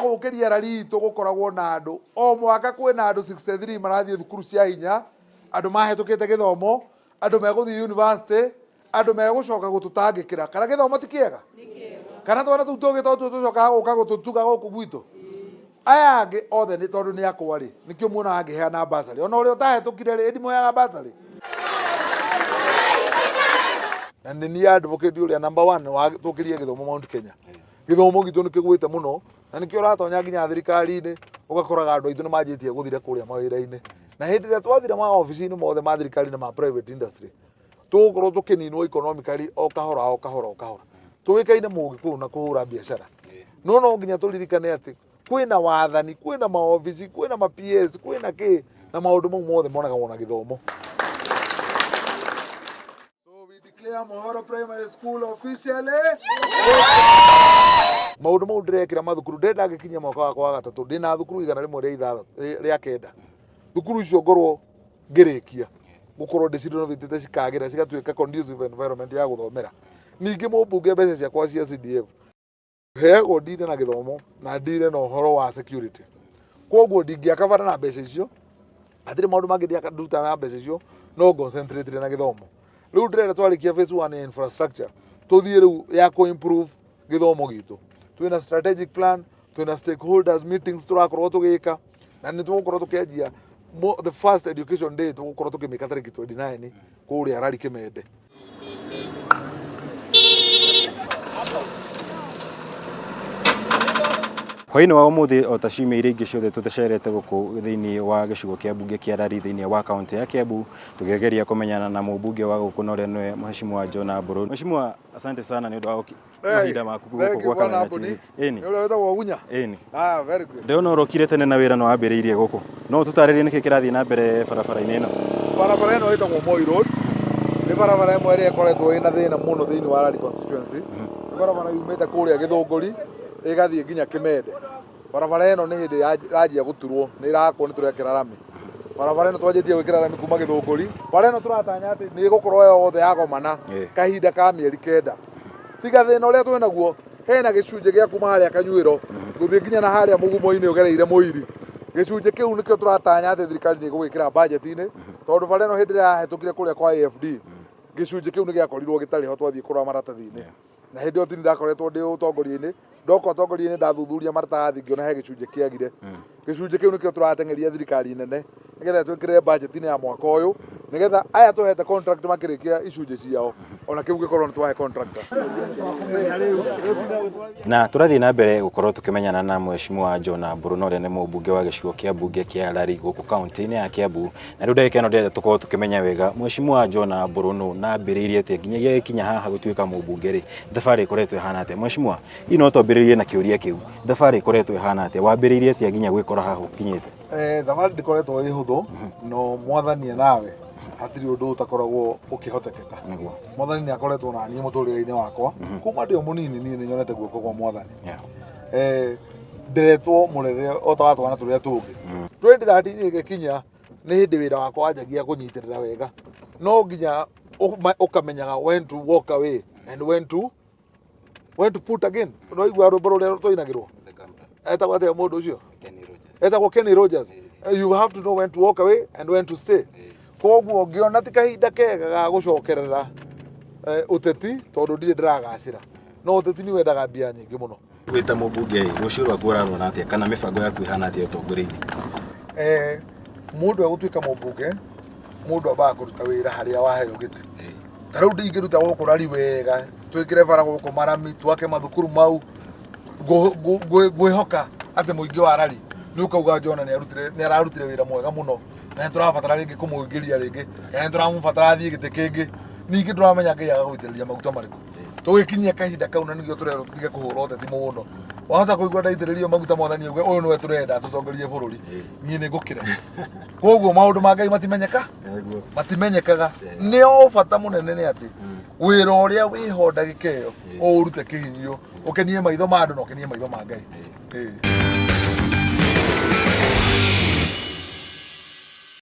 Gũkĩria rari itũ gũkoragwo na andũ o mwaka kwĩna andũ 63 marathiĩ thukuru cia hinya, andũ mahĩtũkĩte gĩthomo, andũ megũthiĩ university, andũ megũcoka gũtũtangĩkĩra. Kana gĩthomo ti kĩega? Kana twana tũu tũngĩ to tuo tũcokaga gũka gũtũtuga gũkũ gwitũ? Aya angĩ othe nĩ tondũ nĩ akwa rĩ, nĩkĩo muonaga ngĩheana bursary. Ona ũrĩa ũtahĩtũkire rĩ, ndimũheaga bursary. Na nĩ niĩ advocate ũrĩa number one wa tũkĩrie gĩthomo Mount Kenya. Gĩthomo gitũ nĩ kĩgwĩte mũno na nĩkĩo ũratonya nginya thirikari-inĩ ũgakoraga andũ aitũ nĩ manjĩtie gũthira kũrĩa mawĩra-inĩ. Na hĩndĩ ĩrĩa twathira maobici-inĩ mothe ma thirikari na ma private industry, tũgũkorwo tũkĩninwo economically o kahora o kahora o kahora. Tũĩkaine mũgĩkũyũ na kũhũra biacara. No no nginya tũririkane atĩ kwĩna wathani, kwĩna maobici, kwĩna ma PS, kwĩna kĩ, na maũndũ mau mothe monagwo na gĩthomo. So we declare Mohoro Primary School officially. Maũndũ mau ndĩrekĩra mathukuru ndĩrenda ngĩkinyia mwaka wakwa wa gatatũ ndĩna thukuru 100 rĩa ithathatũ rĩa kenda. Thukuru icio ngorwo ngĩrĩkia gũkorwo ndĩcirenovĩtĩte cikagĩra cigatuĩka conducive environment ya gũthomera. Ningĩ mũmbunge mbeca ciakwa cia CDF heagwo ndire na gĩthomo na ndire na ũhoro wa security. Koguo ndingĩaka bara na mbeca icio, hatirĩ maũndũ mangĩ ndutaga na mbeca icio, no concentrate na gĩthomo. Rĩu ndĩrenda twarĩkia phase one ya infrastructure, tũthiĩ rĩu ya kũ improve gĩthomo gitũ. Twĩna strategic plan, twĩna stakeholders meetings tũrakorwo tũgĩka, na nĩ tũgũkorwo tũkĩanjia the first education day tũgũkorwo tũkĩmĩka tarĩki 29 kũrĩa Rari Kĩmende. Hwaĩ-inĩ wa ũmũthĩ o ta ciumia iria ingĩ ciothe tũtacerete gũkũ thĩinĩ wa gĩcigo kĩa mbunge kĩa Lari thĩinĩ wa kaunti ya Kiambu tũkĩgeria kũmenyana na mũmbunge wa gũkũ na ũrĩa nĩwe Mheshimiwa John Mburu. Mheshimiwa, asante sana nĩ ũndũ wa mahinda maku gũkũ gwa Kameme TV. Ĩni. Ũrĩa wĩtagwo Gunya? Ĩni. Ah, very good. Ndĩrona ũrokire tene na wĩra nĩ wambĩrĩirie gũkũ. No ũtũtarĩrie nĩkĩ kĩrathiĩ na mbere barabara-inĩ ĩno? Barabara ĩno ĩtagwo Moi Road. Nĩ barabara ĩmwe ĩrĩa ĩkoretwo ĩna thĩna mũno thĩinĩ wa Lari constituency. Nĩ barabara yumĩte kũrĩa Gĩthũngũri ĩgathiĩ nginya Kĩmende. Barabara ĩno nĩ hĩndĩ yanjia gũturwo, nĩ ĩrakwo nĩ tũrekĩra rami. Barabara ĩno twanjĩtie gwĩkĩra rami kuma Gĩthũngũri. Bara ĩno tũratanya atĩ nĩ ĩgũkorwo yothe yagomana kahinda ka mĩeri kenda. Tiga thĩna ũrĩa twĩnaguo, hena gĩcunjĩ gĩa kuma harĩa Kanyuĩro gũthiĩ nginya na harĩa Mũgumo-inĩ ũgereire Mũiri. Gĩcunjĩ kĩu nĩkĩo tũratanya atĩ thirikari nĩ ĩgũgĩkĩra budget-inĩ, tondũ bara ĩno hĩndĩ ĩrĩa yahĩtũkire kũrĩa kwa AFD, gĩcunjĩ kĩu nĩ gĩakorirwo gĩtarĩ ho twathiĩ kũrora maratathi-inĩ. Na hĩndĩ ĩyo tini ndakoretwo ndĩ ũtongoria-inĩ, ndoka ũtongoria-inĩ ndathuthuria maratathi ngĩona he gĩcunjĩ kĩagire. Gĩcunjĩ kĩu nĩkĩo tũrateng'eria thirikari nene nĩgetha ĩtwĩkĩrĩre budget-inĩ ya mwaka ũyũ, nĩgetha aya tũhete contract makĩrĩkia icunjĩ ciao, ona kĩu gĩkorwo nĩ twahe contractor. Na tũrathiĩ na mbere gũkorwo tũkĩmenyana na Mheshimiwa John Mburu na ũrĩa nĩ mũmbunge wa gĩcigo kĩa mbunge kĩa Lari gũkũ kaunti-inĩ ya Kiambu. Na rĩu ndagĩka ĩno ndĩrenda tũkorwo tũkĩmenya wega Mheshimiwa John Mburu nũ na ambĩrĩirie atĩa nginyagia agĩkinya haha gũtuĩka mũmbunge rĩ, thabarĩ ĩkoretwo ĩhana atĩa? Mheshimiwa, hihi no twambĩrĩrie na kĩũria kĩu, thabarĩ ĩkoretwo ĩhana atĩa? Wambĩrĩirie atĩa nginya gwĩkora haha ũkinyĩte? Thabarĩ ndĩkoretwo ĩ hũthũ, no mwathani e nawe hatirĩ ũndũ ũtakoragwo ũkĩhotekeka. Nĩguo. Mwathani nĩ akoretwo na niĩ mũtũrĩre-inĩ wakwa kuma ndĩ o mũnini, niĩ nĩ nyonete guoko kwa mwathani. Nderetwo mũrere o ta wa twana tũrĩa tũngĩ. 2013 ĩgĩkinya nĩ hĩndĩ wĩra wakwa wanjagia kũnyitĩrĩra wega, no nginya ũkamenyaga when to walk away and when to put again. Ũraigua rwĩmbo rũrĩa twainagĩrwo etagwo atĩa mũndũ ũcio? Etagwo Kenny Rogers. You have to know when to walk away and when to stay. Koguo ngĩona ti kahinda kega ga gũcokerera ũteti tondũ ndirĩ ndĩragacĩra, no ũteti nĩ wendaga mbia nyingĩ mũno. Wĩ ta mũmbunge ĩ, rũciũ rwaku ũrarũona atĩa kana mĩbango yaku ĩhana atĩa ũtongoria-inĩ? Mũndũ egũtuĩka mũmbunge, mũndũ ambaga kũruta wĩra harĩa waheo gĩtĩ. Ta rĩu ndingĩruta gũkũ Rari wega, twĩkĩre bara gũkũ marami, twake mathukuru mau, ngwĩhoka atĩ mũingĩ wa Rari nĩ ũkauga Jonah nĩ ararutire wĩra mwega mũno, na nĩ tũrabatara rĩngĩ kũmũingĩria rĩngĩ, kana nĩ tũramũbatara athiĩ gĩtĩ kĩngĩ. Ningĩ ndũramenya Ngai agagũitĩrĩria maguta marĩkũ. Tũgĩkinyia kahinda kau na nĩkĩo tũrerwo tũtige kũhũra ũteti mũno. Wahota kũigua ndaitĩrĩrio maguta mwathani auge ũyũ nĩwe tũrenda tũtongorie bũrũri, niĩ nĩ ngũkĩra. Koguo maũndũ ma Ngai matimenyeka, matimenyekaga. Nĩ o bata mũnene nĩ atĩ wĩra ũrĩa wĩho ndagĩka ĩyo ũũrute kĩhinyio, ũkenie maitho ma andũ na ũkenie maitho ma Ngai.